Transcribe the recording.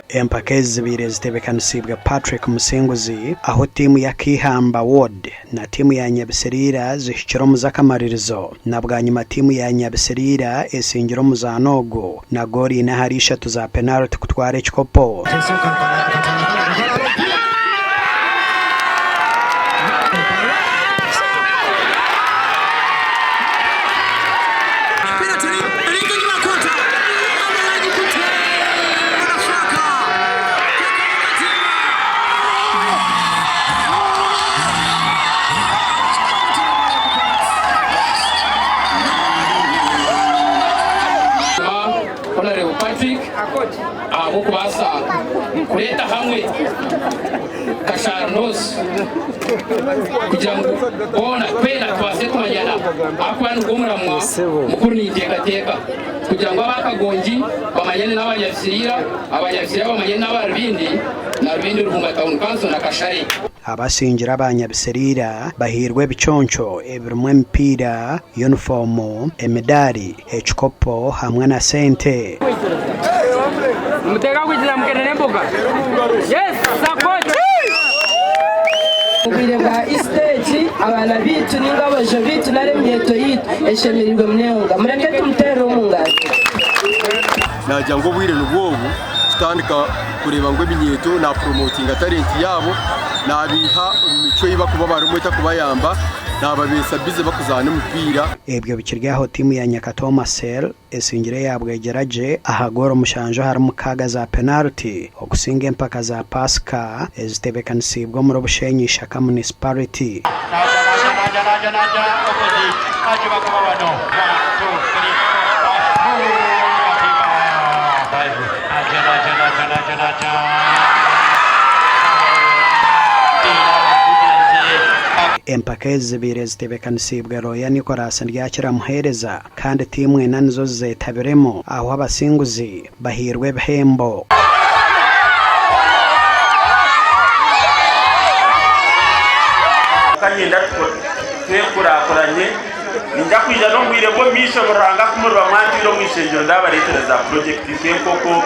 Empaka ezi zibaire zitebeekanisiibwe Patrick Musinguzi ahu tiimu ya Keihamba Ward na tiimu ya Nyabisiriira zihikire omu z'akamaririzo na bwanyima tiimu ya Nyabisiriira esingire omuzaano ogu na goolo ina ahari ishatu za penariti kutwara ekikopo. Honourable Patrick ahabw'okubaasa kureeta hamwe Kashari North kugira ngu boona twena tubaase kumanyana ahakuba nigwo muramwa mukuru ninteekateeka kugira ngu aba Kagongi bamanyane n'Abanyabisiriira, Abanyabisiriira bamanyane n'aba Rubindi na Rubindi Ruhumba Town Council na Kashare. Abasingire aba Nyabisiriira bahairwe ebiconco ebirimu emipiira, yunifoomu, emidaari, ekikopo hamwe na sente. Obwire bwa Easter egi, abaana baitu ninga aboojo baitu nari eminyeeto yaitu eshemereirwe munonga. Mureke tumuteerere omu ngaro. Naagira ngu obwire nibwo obu kutandika kureeba ngu eminyeeto naapuromotinga talenti yaabo, naabiiha omu micwe ei barikuba barimu etakubayamba, naababeesa bize barikuzaana omupiira. Ebyo bikiri aho tiimu ya Nyakatoma Cell esingire eya Bwegyeragye aha goolo mushanju ahari mukaaga za penariti okusinga empaka za Paasika ezitebeekanisiibwe omuri Bushenyi Ishaka Munisipariti. Empaka ezi zibaire zitebeekanisiibwe Looya Nicholas Ndyakira Muheereza kandi tiimu ena nizo zizeetabiremu ahu abasinguzi bahairwe ebihembo. Kwonka niinyenda twekurakuranye. Niinyija kwija n'omu bwire bw'omu maisho Ruhanga ku muriba mwantwire omu ishengyero ndaabareetera za purojekiti nk'enkoko.